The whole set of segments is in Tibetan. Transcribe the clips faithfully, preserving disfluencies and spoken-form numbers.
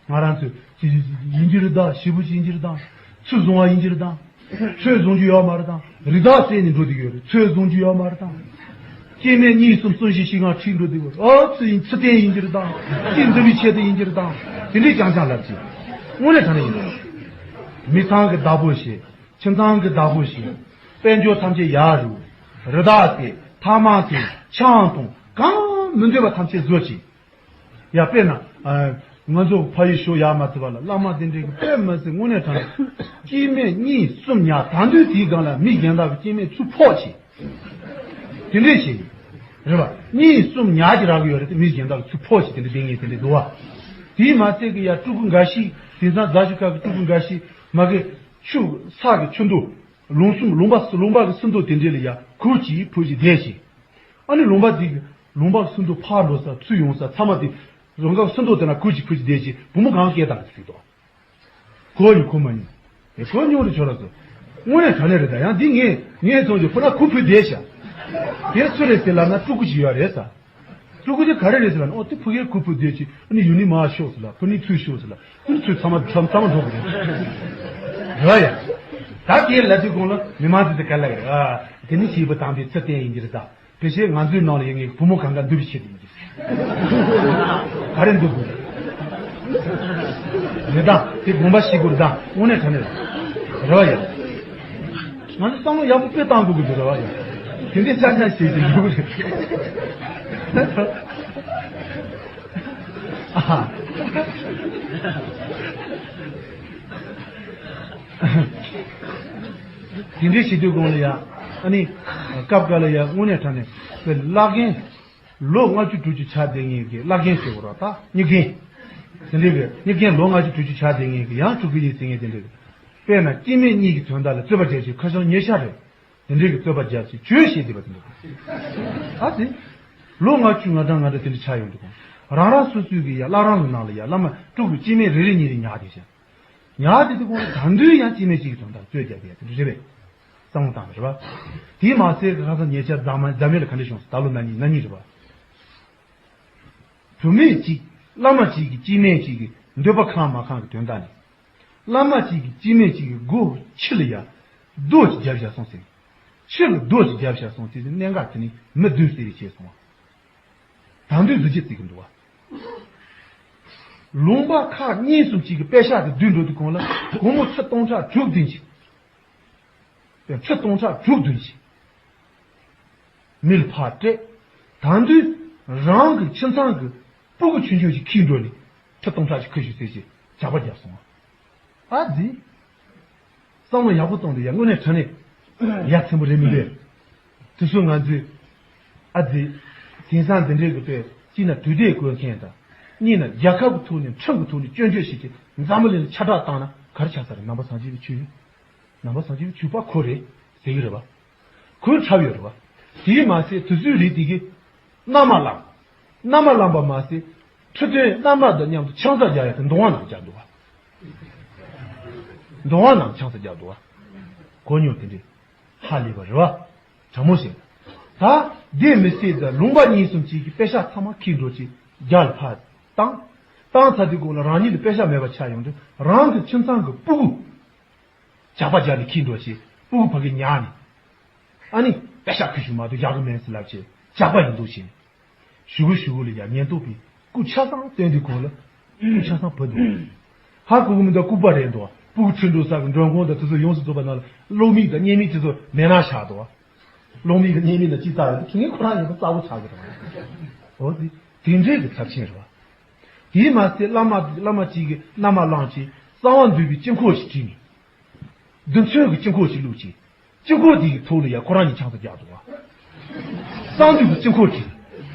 ང་རང་ཚོས་ཅི་ཡིན་གྱི་རེད་ད། ཞེ་པོ་ཅིག་ཡིན་གྱི་རེད་ད། ཚུལ་བཟུང་བ་ཡིན་གྱི་རེད་ད། ཚོད་བཟུང་རྒྱུ་ཡོད་མ་རེད་ད། རི་དྭགས་བསད་ནས་འགྲོ་བསྡད་ཡོད་རེད། ཚོད་བཟུང་རྒྱུ་ཡོད་མ་རེད་ད། སྐྱེ་མེད་གཉིས་གསུམ་གསུམ་བཞི་བཞི་ལྔ་ཁྲིད་འགྲོ་བསྡད་ཡོད་རེད། ཨ་ཚུལ་ཡིན་ཚུལ་བསྟན་ཡིན་གྱི་རེད་ད། ཅི་འདི་བའི་ཆེད་དུ་ཡིན་གྱི་རེད་ད། དེ་འདྲས་རྐྱང་རྐྱང་ལབ་ཅིག་དངོས་གནས་དྲང་གནས་ཡིན། མི་ཚང་གི་བདག་པོ་བྱེད། ཁྱིམ་ཚང་གི་བདག་པོ་བྱེད། དཔལ་འབྱོར་ཐམས་ཅད་ཡར་རུ། རི་དྭགས་དེ་ཐ་མག་དེ་ཆང་འཐུང་གང་མི་འདོད་པ་ཐམས་ཅད་བཟོ་ཅིག་ཡ་དཔེར་ན། ཨ། ང་ཚོ་ཕ་ཡུལ་ཤོ་ཡག་མ་བརྩི་བ་ལ་བླ་མ་དེ་འདྲའི་གི་དཔེ་མ་སྲིད་དངོས་གནས་དྲང་གནས་སྐྱེ་མེད་གཉིས་གསུམ་ཉག་ད་དུང་དེའི་སྒང་ལ་མི་གཞན་དག་གི་སྐྱེ་མེད་ཚུར་ཕོག་བྱེད། དེ་འདྲས་བྱེད། རེད་བ། གཉིས་གསུམ་ཉག་གི་རག་གི་ཡོད་རེད་དེ་མི་གཞན་དག་གི་ཚུར་ཕོག་བྱེད་དེ་འདྲ་བསྡད་ངེས་དེ་འདྲས་འདུག་བ། དེའི་མ་ཚད་གི་ཡ་སྤྲུལ་སྐུ་འགའ་ཞིག་དེང་སང་རྫ་ཆུ་ཁ་གི་སྤྲུལ་སྐུ་འགའ་ཞིག་མ་གི་ཆུ་ས་གི་ཆུ་མདོ། ལུང་གསུམ་ལུང་པ་ལུང་པ་གི་སྲིན་མདོ་དེ་འདྲས་ལ་ཡ་ཁུར་གྱིས་ཕུར་གྱིས་བསྡད་བྱེད། ཨ་ནི་ལུང་པ་འདི་གི་ལུང་པ་སུ་འདུག་ཕར་འགྲོ་ས་ཚུར་ཡོང་ས་ཚང་མ་དེ་རང་སྐབས་སུ་འདུག་དེ་ན་ཁུར་གྱིས་ཁུར་གྱིས་བསྡད་ཅིག་བུ་མོ་གང་སྐད་བཏང་གི་ཟིག་དོ། གོ་མྱོང་གོ་མ་མྱོང་། ཨེ་གོ་མྱོང་རེད་ཆོག་ར་ཚོ། དངོས་གནས་དྲང་གནས་རེད་ད་ཡང་འདི་ངས་ངས་མཐོང་རྒྱུ་ཕུ་ན་ཁུར་ཕུད་བསྡད་ཤག་དེ་སུ་རེད་ཟེར་ལབ་ན་སྤྲུལ་སྐུ་ཅིག་ཡོད་རེད་ས། སྤྲུལ་སྐུ་དེ་ག་རེ་རེད་ཟེར་ལབ་ན་ཨོ་དེ་ཕུ་གེ་ཁུར་ཕུད་བསྡད་ཅིག་ཨ་ནི་ཡུལ་ནི་མར་ཤོག་ཟེར་ལ་ཕུ་ནི་ཚུར་ཤོག་ཟེར་ལ་ཨ་ནི་ཚུར་ཚང་མ་ཚང་མ་འགྲོ་གི་རེད། རེད་ཡ། ད་དེ་ལབ་དུས་གོང་ལ་མི་མང་དེ་ཚོ་ག་ལ་རེད་ཨ། དེ་ནི་ཞེས་པ་དང་པའི་ཚུལ་བསྟན་ཡིན་གྱི་རེད་ད། ཕལ་ཆེར་ང་ཚོའི་ནང་ལ་ཡོད་ངེས་བུ་མོ་གང་ག་འདུལ་བའི་ཆེད་དུ་ཡིན་གྱི། ག་རེ་འདུལ་དགོས། རེད་ད། དེ་དགོངས་པ་ཞིག་དགོས་རེད་ད། དངོས་གནས་དྲང་གནས་རེད། རེད་བ་ཡ། ང་ཚོ་བསམ་བློ་ཡག་པོ་དཔེ་བཏང་དགོས་ཀྱི་འདུག་རེད་བ་ཡ། དེ་འདྲའི་ཆ་ཆ་ཞིག་ཞིག་འདུག་རེད། ཨ། དེ་འདྲའི་བྱེད་དུས་གོང་ལ་ཡ། ཨ་ནི། སྐབས་འགའ་ལ་ཡ་དངོས་གནས་དྲང་གནས་པའི་བླ་རྒན། ལོ་ལྔ་བཅུ་དྲུག་ཅུ་ཆགས་བསྡད་མཁན་གྱི་བླ་རྒན་ཞིག་ཡོད་རེད་ད་གཉིས་རྒན། དེ་འདྲའི་གི་གཉིས་རྒན་ལོ་ལྔ་བཅུ་དྲུག་ཅུ་ཆགས་བསྡད་མཁན་གྱི་ཡང་སྤྲུལ་སྐུ་ཡིན་ཟེར་མཁན་དེ་འདྲའི་གི། དཔེར་ན་སྐྱེ་མེད་གཉིས་ཀྱི་དོན་དག་ལ་རྩོད་པ་རྒྱག་ཅིག་ཁ་བྱང་ཉེ་ཤ་རེད། དེ་འདྲའི་གི་རྩོད་པ་རྒྱག་ཅིག་བྱོས་ཞེས་བསྡད་པ་དེ་འདྲ། ཨ་ཙི། ལོ་ལྔ་བཅུ་ང་གྲངས་ང་གྲངས་དེ་འདྲ་ཆགས་ཡོང་དུས་གོང་། རང་རང་སོ་སོའི་གི་ཡ་བླ་རང་ལ་ནང་ལ་ཡ་བླ་མ་སྤྲུལ་སྐུ་སྐྱེ་མེད་རེ་རེ་གཉིས་རེ་ཉར་བསྡད་ཤག་ཉར་བསྡད་དུས་གོང་ལ་ད་དུང་ཡང་སྐྱེ་མེད་གཅིག་གི་དོན་དག་རྩོད་རྒྱག་གི་ཡ་དེ་འདྲ་རེད་པས། བསམ་བློ་བཏང་བ་རེད་པ། དེས་མ་ཟད་ཁ་སང་ཉེ་ཆར་རྫ་མ་རྫ་མེ་ལ་ག་འདྲ་བྱུང་སོང་ད་ལོ་ན་ནིང་ན་ནིང་རེད་པ། བུད་མེད་ཅིག་བླ་མ་ཅིག་གི་སྐྱེ་དམན་ཅིག་གི་འདོད་པ་ཁེངས་མ་ཁེངས་ཀྱི་དོན་དག་ནི། བླ་མ་ཅིག་གི་སྐྱེ་དམན་ཅིག་གི་སྒོ་ཕྱི་ལ་ཡ། རྡོ་ཅིག་བརྒྱབ་བཞག་སོང་ཟེར། ཕྱི་ལ་རྡོ་ཅིག་བརྒྱབ་བཞག་སོང་ཟེར་གནད་འགག་དེ་ནི་མི་བདུན་བསད་རེས་བྱས་སོང་བ། ད་དུང་གཟི་བརྗིད་བརྩི་གི་འདུག་བ། ལུང་པ་ཁག་གཉིས་གསུམ་ཅིག་གི་པད་ཤག་དེ་བསྡུས་འགྲོ་དུས་གོང་ལ་སྒོར་མོ་ཁྲི་སྟོང་ཕྲག་དྲུག་བདུན་ཅིག་ཁྲི་སྟོང་ཕྲག་དྲུག་བདུན་ཅིག་མི་ལ་ཕར་སྤྲད། ད་དུང་རང་གི་ཁྱིམ་ཚང་གི་སྤུ་གུ་ཆུང་ཆུང་ཞིག་ཁྱེར་འགྲོ་ནས་ཁྲི་སྟོང་ཕྲག་ཅིག་ཁུར་ཤོག་ཟེར་ཞིག་ཇག་པ་བརྒྱབ་སོང་བ། ཨ་ཙི། བསམ་བློ་ཡག་པོ་གཏོང་དུས་ཡ་དངོས་གནས་དྲང་གནས་ཡ་མཚན་པོ་རེད་མི་འདུག་དེ་ཚོ་ང་ཚོས་ཨ་ཙི། དེང་སང་འདི་འདྲའི་གི་དཔེ་གཅིག་ན་དུས་དེབ་བཀོད་མཁན་དང་། གཉིས་ན་རྒྱལ་ཁབ་ཀྱི་ཐོག་ནས་ཁྲིམས་ཀྱི་ཐོག་ནས་སྐྱོན་བརྗོད་བྱེད་ཀྱི་འཛམ་བུ་གླིང་ལ་ཁྱབ་བསྒྲགས་བཏང་ན་ག་རེ་ཆགས་ས་རེད། ནང་པ་སངས་རྒྱས་པའི་ཆོས་ཡིན། ནང་པ་སངས་རྒྱས་པའི་ཆོས་པ་ཁོ་རེད་ཟེར་གྱི་རེད་བ། ཁོའི་འཁྲབ་ཡོད་རེད་བ། དེས་མ་ཟད་དུས་ཚོད་རེད་དེ་གི། མནའ་མ་བླངས། མནའ་མ་བླངས་པ་མ་ཟད། ཁྲི་སྟོན་མནའ་མ་དང་མཉམ་དུ་ཆང་ས་རྒྱག་ཡ་དེ་མདོ་དབང་ནང་རྒྱག་འདུག་བ། མདོ་དབང་ནང་ཆང་ས་རྒྱག་འདུག་བ། གོ་མྱོང་དེ་འདྲས། ཧ་ལས་པ་རེད་བ། དྲང་མོ་བཤད། ད་དེ་མི་སྲིད་ད་ལུང་པ་གཉིས་གསུམ་གཅིག་གི་པད་ཤག་ཚང་མ་ཁྱེར་འགྲོ་ཅིག་རྒྱ་ལ་ཕར་བཏང་། བཏང་ཚར་དུས་གོང་ལ་རང་ཉིད་ལ་པད་ཤག་མེད་པ་ཆགས་ཡོང་དུས་རང་གི་ཁྱིམ་ཚང་གི་སྤུ་གུ། ཇག་པ་རྒྱག་ནས་ཁྱེར་འགྲོ་ཞེས་སྤུ་གུ་ཕ་གིར་ཉར་ནས། ཨ་ནི་པད་ཤག་ཁུར་ཤོག་མ་གཏོགས་རྒྱག་གི་མེད་ཟེར་ལབ་བྱས་ཇག་པ་ཡིན་འདུག་བྱས། ཞུ་གུ་ཞུ་གུ་ལ་ཡ་ཉེན་རྟོག་པས་སྐུ་ཆ་ཚང་སྟོན་དུས་གོང་ལ་སྐུ་ཆ་ཚང་བུད་འདུག་ཧ་གོ་གི་མི་འདུག་ལྐུགས་པ་རེད་འདུག་སྤུ་གུ་ཁྲིད་འགྲོ་ས་གི་མགྲོན་ཁང་དང་དེ་ཚོ་ཡོངས་སུ་རྫོགས་པ་ནང་ལ་གློག་མིག་དང་བརྙན་མིག་དེ་ཚོ་མེད་ན་ཆགས་འདུག་གློག་མིག་གི་བརྙན་མིག་ལ་ཅི་ལྟ་ཡོད་དེ་ངས་ཁོ་རང་ཡིན་པ་གསལ་པོ་ཆགས་ཀྱི་འདུག་འོ་དེ་དེ་འདྲའི་གི་ཚབས་ཆེན་རེད་བ། དེས་མ་ཟད་བླ་མ་བླ་མ་གཅིག་གིས་མནའ་མ་བླངས་བྱས་གསང་བ་འདུས་པའི་དཀྱིལ་འཁོར་ཞིག་བྲིས་ནས། རྡུལ་ཚོན་གྱི་དཀྱིལ་འཁོར་ཞིག་བླུགས་བྱས། དཀྱིལ་འཁོར་དེ་ཡི་ཐོག་ལ་ཡ་ཁོ་རང་གཉིས་ཆང་ས་རྒྱག་འདུག་བ། གསང་འདུས་ཀྱི་དཀྱིལ་འཁོར་གྱི།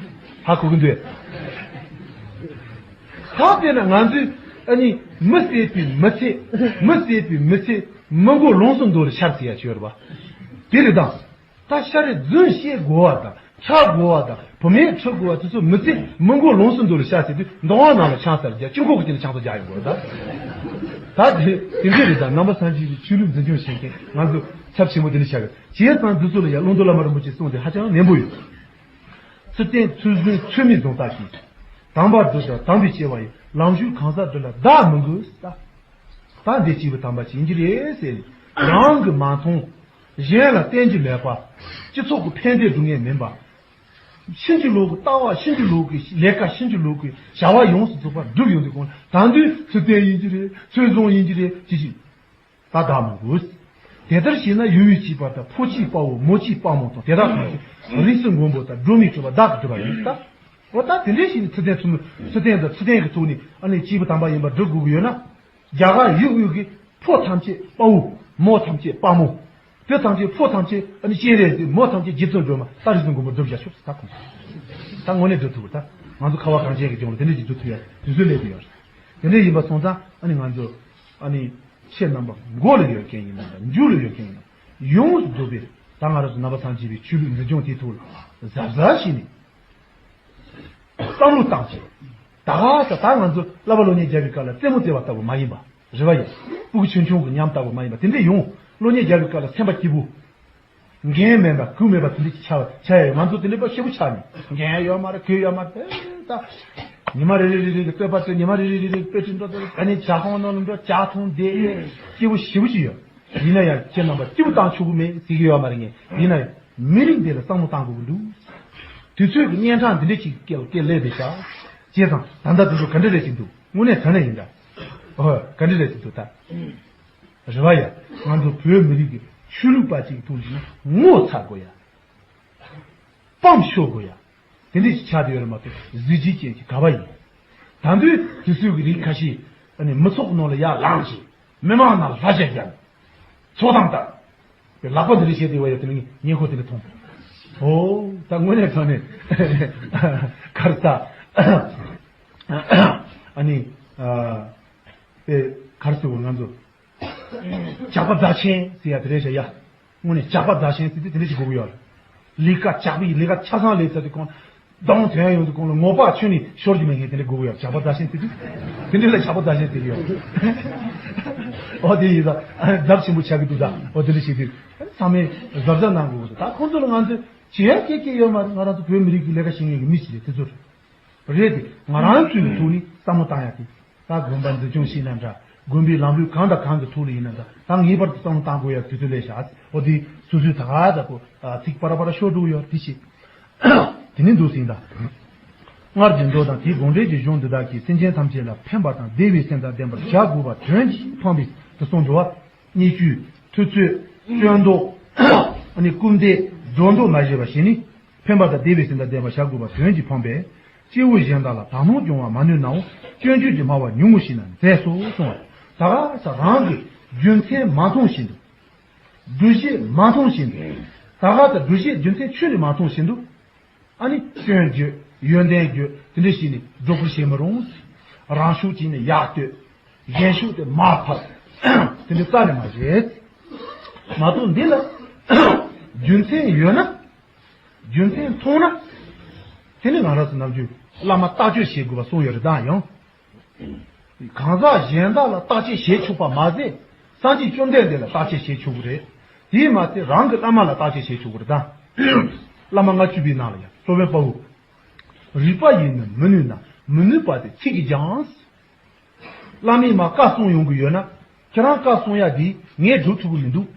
ཧ་གོ་གི་འདུག་ད་དཔེར་ན་ང་ཚོས་ཨ་ནི་མི་བསད་པའི་མི་ཚེ། མི་བསད་པའི་མི་ཚེ་མི་མགོ་ལོངས་སུ་འདོར་ལ་ཤར་ཟེར་ཡ་ཆོས་རེད་བ། དེ་རེད་དང་། ད་ཤ་རེ་རྫུན་བཤད་དགོས་བ་དང་ཁྲག་དགོས་བ་དང་བུད་མེད་ཁྲིད་དགོས་བ་དེ་ཚོ་མི་ཚེ་མི་མགོ་ལོངས་སུ་འདོར་ལ་ཤར་ཟེར་དུས་མདོ་དབང་ནང་ལ་ཆང་ས་རྒྱག་དཀྱིལ་འཁོར་གྱི་རྐྱེན་ལ་ཆང་ས་རྒྱག་ཡོང་དགོས་རེད་ད། ད་དེ་དེ་འདྲས་རེད་ད། ནང་པ་སངས་རྒྱས་ཀྱི་ཆོས་ལུགས་འཛིན་སྐྱོང་བྱེད་མཁན་ང་ཚོ་ཚབས་ཆེན་པོ་དེ་འདྲ་ཆགས་ཀྱི་བྱས་ཙང་འདི་ཚོ་ལ་ཡང་ཀློང་རྡོལ་བླ་མ་རིན་པོ་ཆེའི་གསུང་དེ་ཧ་ཅང་ནན་པོ་ཡོད། ཚུལ་བསྟན་ཚུལ་བཟུང་ཚུལ་མིན་བཟུང་ལྟ་ཞིང་། དམ་པར་བསྒྲུབ་པ་དམ་པའི་སྐྱེ་བ་ཡི། ལམ་ཞུགས་གང་ཟག་དེ་ལ་བདག་མི་དགོས་ཟེར། ད་འདི་སྐྱེས་བུ་དམ་པ་ཅིག་ཡིན་གྱི་རེད་ཟེར་ནས། རང་གིས་མ་མཐོང་། གཞན་ལ་བསྟན་གྱི་མེད་པ། སྤྱི་ཚོགས་ཀྱི་ཕན་བདེ་སྒྲུབ་མཁན་མིན་པ། ཕྱིན་ཅི་ལོག་གི་ལྟ་བ། ཕྱིན་ཅི་ལོག་གི་ལས་ཀ། ཕྱིན་ཅི་ལོག་གི་བྱ་བ་ཡོངས་སུ་རྫོགས་པ་བསྒྲུབས་ཡོང་དུས། གོང་ད་འདི་ཚུལ་ལྡན་ཡིན་གྱི་རེད། ཚུལ་བཟང་ཡིན་གྱི་རེད་ཅི་ཞིག་ད་བདག་མི་དགོས། དེ་ལྟར་བྱས་ན་ཡུལ་མི་གཅིག་པ་དང་། ཕོ་གཅིག་དཔའ་བོ། མོ་གཅིག་དཔའ་མོ་དང་། དེ་དག་ཐམས་ཅད་རིས་སུ་མགོན་པོ་དང་། སྒྲོལ་མའི་སྤྱོད་པ་བདག་གིས་བསྒྲུབས་པ་ཡིན་ད། འོ་ད་དེ་འདྲའི་ཞིག་ནི་ཚུལ་ལྡན་ཐུན་མོང་། ཚུལ་ལྡན་དང་ཚུལ་ལྡན་གྱི་ཐོག་ནས་ཨ་ནི་སྐྱེས་བུ་དམ་པ་ཡིན་པར་སྒྲུབ་དགོས་ཀྱི་ཡོད་ན། རྒྱ་གར་ཡུལ་དབུས་ཀྱི་ཕོ་ཐམས་ཅད་དཔའ་བོ། མོ་ཐམས་ཅད་དཔའ་མོ། དེ་ཐམས་ཅད། ཕོ་ཐམས་ཅད་ཨ་ནི་སྤྱན་རས་གཟིགས། མོ་ཐམས་ཅད་རྗེ་བཙུན་སྒྲོལ་མ། ད་རིས་སུ་མགོན་པོ་སྒྲུབ་བྱ་ཤོག་ཟེར། ད་ཁོང་ད་དངོས་གནས་སྒྲུབ་ཐུབ་པ། ད་ང་ཚོ་ཁ་བ་གངས་ཅན་གྱི་ལྗོངས་ལ་དེ་འདྲ་ཞིག་སྒྲུབ་ཐུབ་ཡ་དུས་ཚོད་སླེབས་ཡོད་རེད། དེ་འདྲ་ཡིན་པ་སོང་ཙང་ཨ་ནི་ང་ཚོ་ཨ་ནི་ཁྱེད་རྣམ་པ་མགོ་ལ་ཡོད་མཁན་ཡིན་ན་འདྲ། མཇུག་ལ་ཡོད་མཁན་ཡིན་ན་ཡོངས་སུ་རྫོགས་པའི། ད་ང་རང་ཚོ་ནང་པ་ཚང་གཅེས་པའི་ཆོས་ལུགས་འཛིན་སྐྱོང་དེའི་ཐོག་ལ་གཟབ་གཟབ་བྱས་ནས་བསམ་བློ་བཏང་བྱས། ད་ག་ས་ད་ང་ཚོ་བསླབ་པ་སློབ་གཉེར་རྒྱབ་པའི་སྐབས་ལ་རྩེད་མོ་རྩེ་བ་ལྟ་བུ་མ་ཡིན་པ་རེད་བ་ཡ། སྤུ་གུ་ཆུང་ཆུང་གི་ཉམས་ལྟ་བུ་མ་ཡིན་པ་དེ་འདྲ་ཡོང་། སློབ་གཉེར་རྒྱབ་པའི་སྐབས་ལ་སེམས་པ་སྐྱིད་པོ། འགན་མེད་པ། གུས་མེད་པ་དེ་འདྲ་ཅིག་ཆགས་ཆགས་ཡ་ཡོད། ང་ཚོ་དེ་འདྲ་པ་ཞེ་པོ་ཆགས་ནས། འགན་ཡོད་མ་རེད། གུས་ཡོད་མ་རེད། ད་ཉི་མ་རེ་རེ་རེ་རེ་གི་བསྟོད་པ་བསྟོད། ཉི་མ་རེ་རེ་རེ་རེ་གི་དཔེ་ཁྲིད་འགྲོ་ད། ད་ནི་ཇ་ཁང་ནང་ལ་འགྲོ། ཇ་འཐུང་བསྡད། སྐྱིད་པོ་ཞེ་པོ་ཅིག་ཡོད། ཡིན་ན་ཡང་ཁྱེད་རྣམ་པ་སྐྱིད་པོ་བཏང་ཆོག་གི་མེད་ཟེར་གྱི་ཡོད་མ་རེད་ངས། ཡིན་ན་ཡང་མི་རིགས་འདི་ལ་བསམ་བློ་བཏང་དགོས་ཀྱི་འདུག་དུས་ཚོད་ཀྱི་གཉན་འཕྲང་འདི་འདྲ་ཅིག་སྐེ་སྐེ་སླེབས་པའི་ཤག་བྱས་ཙང་ད་ལྟ་དུས་ཚོད་ག་འདྲ་རེད་ཅིག་འདུག་དངོས་གནས་དྲང་གནས་ཡིན་ད། ཨོ་ག་འདྲ་རེད་ཅིག་འདུག་ད། རེད་བ་ཡ། ང་ཚོ་བོད་མི་རིགས་ཀྱི་ཆོས་ལུགས་པ་ཅིག་ཐུག་ཡིན་ན་ངོ་ཚ་དགོས་ཡ། སྤམ་ཤོ་དགོས་ཡ། དེ་འདྲ་ཞིག་ཆགས་བསྡད་ཡོད་རེད་མ་གཏོགས་གཟི་བརྗིད་ཅན་གྱི་ག་བ་ཡིན། ད་དུང་དུས་ཚོད་ཀྱི་རིགས་ཁ་ཤས་ཨ་ནི་མི་ཚོགས་ནང་ལ་ཡར་ལངས་ཤིང་མི་མང་ནང་ལ་ལྷ་ཆས་བརྒྱབ། ཚོགས་གཏམ་བཏབ། ལག་པ་འདི་འདྲ་བྱས་བསྡད་པ་ཡོད། དེ་ནི་ངས་ཉེ་འཁོར་དེ་འདྲ་མཐོང་། ཨོ་ད་དངོས་གནས་དྲང་གནས་གར་ས་ཨ་ནི་ཨ་དཔེ་གར་སོང་བ་ང་ཚོ། ཇག་པ་རྫ་ཆེན་ཟེར་ཡ་དེ་རེད་ཤག་ཡ། དངོས་གནས་ཇག་པ་རྫ་ཆེན་ཟེར་དུས་དེ་འདྲ་ཞིག་དགོས་ཀྱི་ཡོད་རེད། ལས་ཀ་ཇག་པའི་ལས་ཀ་ཆ་ཚང་ལས་ཚར་དུས་གོང་། གདོང་དོན་ཡོང་དུས་གོང་ལ་ངོ་པག་ཁྱོན་ནས་ཤོར་གྱི་མེད་མཁན་དེ་འདྲ་དགོས་ཀྱི་ཡོད་རེད། ཇག་པ་རྫ་ཆེན་ཟེར་དུས། དེ་འདྲ་ལ་ཇག་པ་རྫ་ཆེན་ཟེར་གྱི་ཡོད་རེད། ཨོ་དེ་ཡིན་ཙང་ཚབས་ཆེན་པོ་ཆགས་ཀྱི་འདུག་ད་ཨོ་དེ་འདྲ་བྱེད་དུས་ཚང་མས་གཟབ་གཟབ་གནང་དགོས་ཀྱི་འདུག་ད་ཁོང་ཚོ་ལ་ང་ཚོས་བྱེད་ཡ་སྐད་སྐད་ཡོད་མ་རེད། ང་རང་ཚོ་བོད་མི་རིགས་ཀྱི་ལས་ཀ་བྱེད་མཁན་གྱི་མི་ཞིག་རེད། དེ་ཚོ་རེད་དེ། ང་རང་ཚོའི་ཐོག་ནས་བསམ་བློ་བཏང་ཡ་དེ། ད་དགོན་པ་འཛིན་སྐྱོང་བྱེད་ན་འདྲ། དགོན་པའི་ལམ་ལུགས་གང་དང་གང་གི་ཐོག་ལ་ཡིན་ན་འདྲ། ད་ངེས་པར་དུ་བསམ་བློ་བཏང་དགོས་ཡ་དུས་ཚོད་སླེབས་ཤག་ཨོ་དེ་སོ་སོའི་ད་ག་ད་གོ་ཚིག་པར་པར་ཤོར་འགྲོ་ཡོད་དེ་བྱེད། དེ་ནི་འདུག་ཟིན་ད། སྔར་གྱི་མདོ་དང་དེའི་དགོངས་འགྲེལ་གྱི་གཞུང་འདི་དག་གིས་སེམས་ཅན་ཐམས་ཅད་ལ་ཕན་པ་དང་བདེ་བའི་སེམས་དང་ལྡན་པར་བྱ་དགོས་པ་དོན་གྱིས་འཕངས་པའི་དུ་གསུངས་འགྲོ་བ། སྙིང་བཅུས་ཐུབ་ཚོད། སྐྱོན་འདོགས། ཨ་ནི་སྐུར་འདེབས། སྒྲོ་འདོགས་མ་བཞེས་པ་བྱས་ནས། ཕན་པ་དང་བདེ་བའི་སེམས་དང་ལྡན་པར་བྱ་དགོས་པ་དོན་གྱིས་འཕངས་པས། སྐྱེ་བོ་གཞན་དག་ལ་དག་སྣང་སྦྱོང་བ་མ་ནུས་ནའང་སྐྱོན་བརྗོད་ཀྱི་སྨྲ་བ་ཉུང་ངུ་ཞིག་ན་མཛེས་སོ་གསུངས་པ། ད་ག་ས་རང་གི་རྒྱུ་མཚན་མ་མཐོང་བཞིན་དུ། སྒྲུབ་བྱེད་མ་མཐོང་བཞིན་དུ། ད་ག་ད་སྒྲུབ་བྱེད་རྒྱུ་མཚན་ཁྱོན་ནས་མ་མཐོང་བཞིན་དུ། ཨ་ནི་སྐྱོན་བརྗོད། ཡོན་ཏན་བརྗོད། དེ་འདྲ་བྱས་ནས་སྒྲོ་སྐུར་བྱེད་མི་རུང་། རང་ཤུགས་ཀྱིས་ནི་ཡར་བསྟོད། གཞན་ཤུགས་དེ་མར་ཕབ། དེ་འདྲ་རྩ་ནས་མ་བྱེད། མ་གཏོགས་འདི་ལ་རྒྱུ་མཚན་ཡོད་ན། རྒྱུ་མཚན་མཐོང་ན། དེ་ནི་ང་རང་ཚོ་ནམ་རྒྱུན་བླ་མ་བརྟག་དཔྱད་བྱེད་དགོས་པ་གསུངས་ཡོད་རེད་ད་ཡང་། གང་ཟག་གཞན་དག་ལ་བརྟག་དཔྱད་བྱེད་ཆོག་པ་མ་ཟད། སངས་རྒྱས་བཅོམ་ལྡན་འདས་ལ་བརྟག་དཔྱད་བྱེད་ཆོག་གི་རེད། དེས་མ་ཚད་རང་གི་བླ་མ་ལ་བརྟག་དཔྱད་བྱེད་ཆོག་གི་རེད་ད། བླ་མ་ལྔ་བཅུ་པའི་ནང་ལ་ཡང་སློབ་དཔོན་དཔའ་བོས། རིགས་པ་ཡིས་ནི་མི་ནུས་ན། མི་ནུས་པ་དེ་ཚིག་གིས་ཀྱང་། བླ་མས་མ་བཀའ་གསུངས་ཡོང་གི་ཡོད་ན། ཁྱེད་རང་བཀའ་གསུང་ཡ་དེ་ངས་སྒྲུབ་ཐུབ་ཀྱི་མི་འདུག་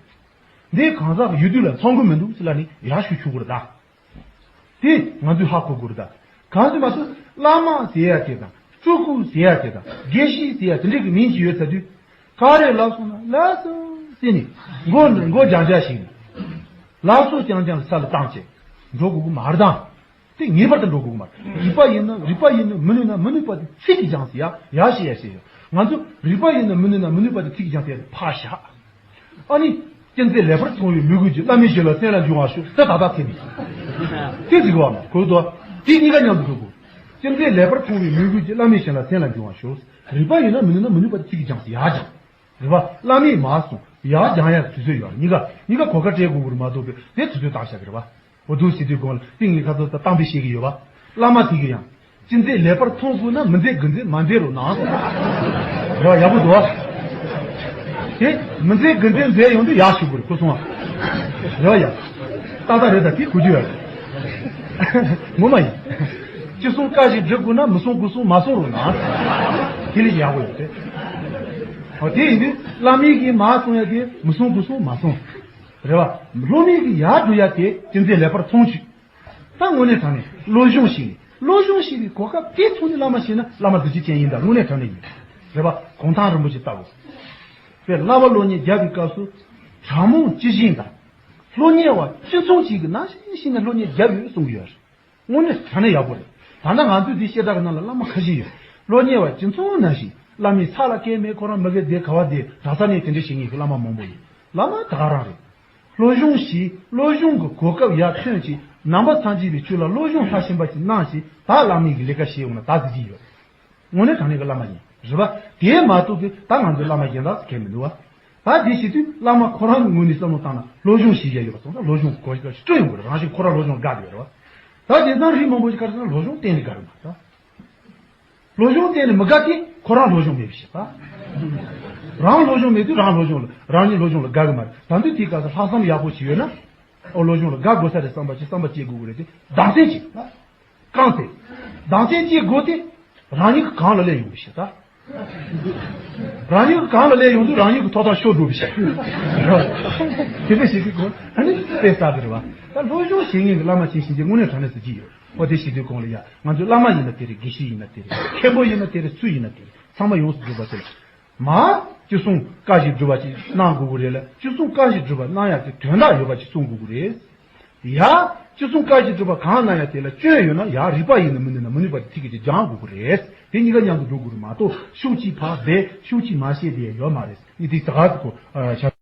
འདི་གང་ཟག་གི་ཡུལ་དུས་ལ་འཚམ་གྱི་མི་འདུག་ཟེར་ལབ་ནས་ཡར་ཞུ་ཆོག་གི་རེད་ད། དེ་ང་ཚོས་ཧ་གོ་དགོས་རེད་ད། གང་ཟེར་མ་ཟད་བླ་མ་ཟེར་ཡ་དེ་དང་སྤྲུལ་སྐུ་ཟེར་ཡ་དེ་དང་དགེ་བཤེས་ཟེར་ཡ་དེ་འདྲ་གི་མིང་ཅིག་ཡོད་ཚར་དུས། ག་རེ་ལབ་སོང་ན་ལགས་སོ་ཟེར་ནས་མགོ་མགོ་རྒྱག་རྒྱག་ཞིག་ནས། ལགས་སོ་རྐྱང་རྐྱང་ས་ལ་བཏང་བྱས་འགྲོ་དགོས་ཀྱི་མ་རེད་ད། དེ་ངེས་པར་དུ་འགྲོ་དགོས་ཀྱི་མ་རེད། རིགས་པ་ཡིན་ན་རིགས་པ་ཡིན་ནོ། མི་ནུས་ན་མི་ནུས་པ་དེ་ཚིག་གིས་ཀྱང་ཟེར་ཡ་ཡ་ཞེས་ཡ་ཞེས་ཡ། ང་ཚོ་རིགས་པ་ཡིན་ནོ་མི་ནུས་ན་མི་ནུས་པ་དེ་ཚིག་གིས་ཀྱང་ཟེར་ཡ་དེ་ཕར་བཞག་ཨ་ནི། ཅི་མཛད་ལེགས་པར་མཐོང་བའི་མོས་གུས་ཀྱིས། བླ་མའི་ཞབས་ལ་གསན་ལ་འབྱུང་བར་ཤོག་དེ་ད་ལྟ་ཐེབས་ནས། དེ་ཟིག་བ་མ་གོ་དོ། དེ་གཉིས་ཀ་མཉམ་དུ་འགྲོ་དགོས། ཅི་མཛད་ལེགས་པར་མཐོང་བའི་མོས་གུས་ཀྱིས། བླ་མའི་ཞབས་ལ་གསན་ལ་འབྱུང་བར་ཤོག་རིགས་པ་ཡིན་ན་མི་ནུས་ན་མི་ནུས་པ་དེ་ཚིག་གིས་ཀྱང་ཟེར་ཡ་ཀྱང་། རེད་པ། བླ་མས་མ་གསུངས་ཡ་ཀྱང་ཡ་དུས་ཚོད་ཡོད་རེད། གཉིས་ཀ་གཉིས་ཀ་གོ་སྐབས་སྤྲད་དགོས་ཀྱི་རེད་མ་གཏོགས་པའི་དེ་དུས་ཚོད་བཏང་བཞག་གི་རེད་པ། འོ་འདུག་ཟེར་དུས་གོང་ལ་དེ་ངས་ཁ་ཚོ་ད་གཏམ་དཔེ་བཤད་ཀྱི་ཡོད་པ། བླ་མ་དེ་གིས་ཡང་། ཅི་མཛད་ལེགས་པར་མཐོང་དགོས་ན། མི་མཛད་དགུ་མཛད་མ་མཛད་རོགས་གནང་། རེད་པ། ཡག་པོ་འདུག་པ། དེ་མི་མཛད་དགུ་མཛད་མཛད་ཡོང་དུས་ཡག་ཞུ་དགོས་རེད་ཁོ་སོང་བ། རེད་པ་ཡ། ཏག་ཏག་རེད་ད། དེ་གོ་རྒྱུ་ཡོད་རེད། ངོ་མ་ཡིན། ཅི་གསུང་བཀའ་བཞིན་སྒྲུབ་དགོས་ན་མི་གསུང་དགུ་གསུང་མ་གསུང་རུང་ན། དེ་ལས་ཡག་པོ་ཡོད་དེ། ཨོ་དེ་ཡིན་དུས་བླ་མའི་གིས་མ་གསུང་ཡ་དེ་མི་གསུང་དགུ་གསུང་མ་གསུང་། རེད་བ། སློབ་མའི་གིས་ཡར་སྒྲུབ་ཡ་དེ་ཅི་མཛད་ལེགས་པར་མཐོང་ཆུག་ད་དངོས་གནས་དྲང་གནས་བློ་སྦྱོང་ཞིག་ནས་བློ་སྦྱོང་ཞིག་ནས་གོ་སྐབས་དེ་ཐོག་ནས་བླ་མ་ཤེས་ན་བླ་མ་གཟི་བརྗིད་ཅན་ཡིན་ད་དངོས་གནས་དྲང་གནས་ཡིན། རེད་བ། གུང་ཐང་རིན་པོ་ཆེ་ལྟ་བུ། དཔེ་བསླབ་པ་སློབ་གཉེར་བརྒྱབ་པའི་སྐབས་སུ་དྲག་མོ་ཅི་བཞིན་དང་། སློབ་གཉེར་བ་ཅི་མཚུངས་ཅིག་གི་ནང་བཞིན་ནས་སློབ་གཉེར་བརྒྱབ་ཡོད་གསུང་གི་ཡོད་རེད། དངོས་གནས་དྲང་གནས་ཡག་པོ་རེད། ད་ལྟ་ང་ཚོའི་འདི་བཤད་གྲྭ་གི་ནང་ལ་བླ་མ་ཁ་ཤས་ཡོད། སློབ་གཉེར་བ་ཅི་མཚུངས་ནང་བཞིན་བླ་མའི་ཚ་ལ་སྐད་མེད་ཁོ་རང་མི་དགེ་སྡེ་ག་བ་སྡེ་གྲྭ་ས་ནས་དེ་འདྲ་བྱེད་མཁན་གྱི་བླ་མ་མང་པོ་ཡོད། བླ་མ་ད་ག་རང་རེད། སློབ་སྦྱོང་ཞིག་སློབ་སྦྱོང་གི་གོ་སྐབས་ཡར་ཐོན་ཅིག་ནང་པ་སངས་རྒྱས་པའི་ཆོས་ལ་སློབ་སྦྱོང་ལྷག་བཞིན་པ་ཅིག་གནང་ཞིག་ད་བླ་མའི་གི་ལས་ཀ་བྱེད་འོང་ན་ད་གཟི་བརྗིད་ཡོད། དངོས་གནས་དྲང་གནས་ཀྱི་བླ་མ་ཡིན། རེད་པ། དེ་མ་གཏོགས་ཀྱི་ད་ང་ཚོའི་བླ་མ་གཞན་དག་གལ་མི་འདུག་བ། ད་དེ་བྱེད་དུས་བླ་མ་ཁོ་རང་གི་ངོས་ནས་བསམ་བློ་བཏང་ན་སློབ་སྦྱོང་བྱེད་ཡ་ཡོད་པ་སོང་ཙང་སློབ་སྦྱོང་གོ་སྐབས་ཤིག་སྤྲོད་ཡོང་དགོས་རེད། རང་བཞིན་ཁོ་རང་སློབ་སྦྱོང་དགའ་དགོས་རེད་བ། ད་དེང་སང་རིགས་མང་པོ་ཞིག་ག་རེ་ཟེར་ན་སློབ་སྦྱོང་གཏན་ནས་དགའ་རུ་མ་ད། སློབ་སྦྱོང་གཏན་ནས་མི་དགའ་དེ་ཁོ་རང་སློབ་སྦྱོང་མེད་པའི་ཕྱིར་ད། རང་སློབ་སྦྱོང་མེད་དུས་རང་སློབ་སྦྱོང་ལ་རང་ཉིད་སློབ་སྦྱོང་ལ་དགའ་གི་མ་རེད། ད་དུས་དེའི་སྐབས་སུ་ལྷག་བསམ་ཡག་པོ་ཞིག་ཡོད་ན། ཨོ་སློབ་སྦྱོང་ལ་དགའ་དགོས་ས་རེད་བསམ་པ་ཞིག་བསམ་པ་སྐྱེ་དགོས་ཀྱི་རེད་དེ་བདག་འཛིན་གྱིས་ད། གང་དེ། བདག་འཛིན་གྱིས་དགོས་ཏེ། རང་ཉིད་ཀྱི་གང་ལ་སླེབས་ཡོང་གི་ཞེས་ད། རང་ཉིད་ཀྱི་གང་ལ་སླེབས་ཡོང་དུས་རང་ཉིད་ཀྱི་ཐོབ་ཐང་ཤོར་འགྲོ་བའི་ཕྱིར། དེ་འདྲ་བྱེད་དུས་གོང་ཨ་ནི་དཔེ་ལྟ་གི་རེད་བ། ད་སློབ་སྦྱོང་བྱེད་མཁན་གྱི་བླ་མ་ཆེན་ཞིག་འདི་དངོས་གནས་དྲང་གནས་སུ་ཅི་ཡོད། ཨོ་དེ་བྱེད་དུས་གོང་ལ་ཡ་ང་ཚོའི་བླ་མ་ཡིན་ན་དེ་རེད། དགེ་བཤེས་ཡིན་ན་དེ་རེད། མཁན་པོ་ཡིན་ན་དེ་རེད། སུ་ཡིན་ན་དེ་རེད། ཚང་མ་ཡོངས་སུ་རྫོགས་པ་དེ་ལ། མ། ཅི་གསུང་བཀའ་བཞིན་སྒྲུབ་པ་ཅིག་གནང་དགོས་ཀྱི་རེད་ལ། ཅི་གསུང་བཀའ་བཞིན་སྒྲུབ་པ་གནང་ཡག་གི་དོན་དག་ཡོད་པ་ཅིག་གསུང་དགོས་ཀྱི་རེད། ཡ། ཅི་གསུང་བཀའ་བཞིན་སྒྲུབ་པ་གང་གནང་ཡག་དེ་ལ་སྐྱོན་ཡོད་ན་ཡ་རིགས་པ་ཡིན་ན་མི་ནུས་ན་མི་ནུས་པ་དེ་ཚིག་གིས་ཅིག་སྦྱང་དགོས་ཀྱི་རེད། དེ་གཉིས་ཀ་མཉམ་དུ་འགྲོ་དགོས་རེད་མ་གཏོགས་ཤུགས་གཅིག་ཕར་འབད་ཤུགས་གཅིག་མ་བྱེད་དེ་ཡོད་མ་རེད། ཨི་དེ་ད་ག་གོ་ཤ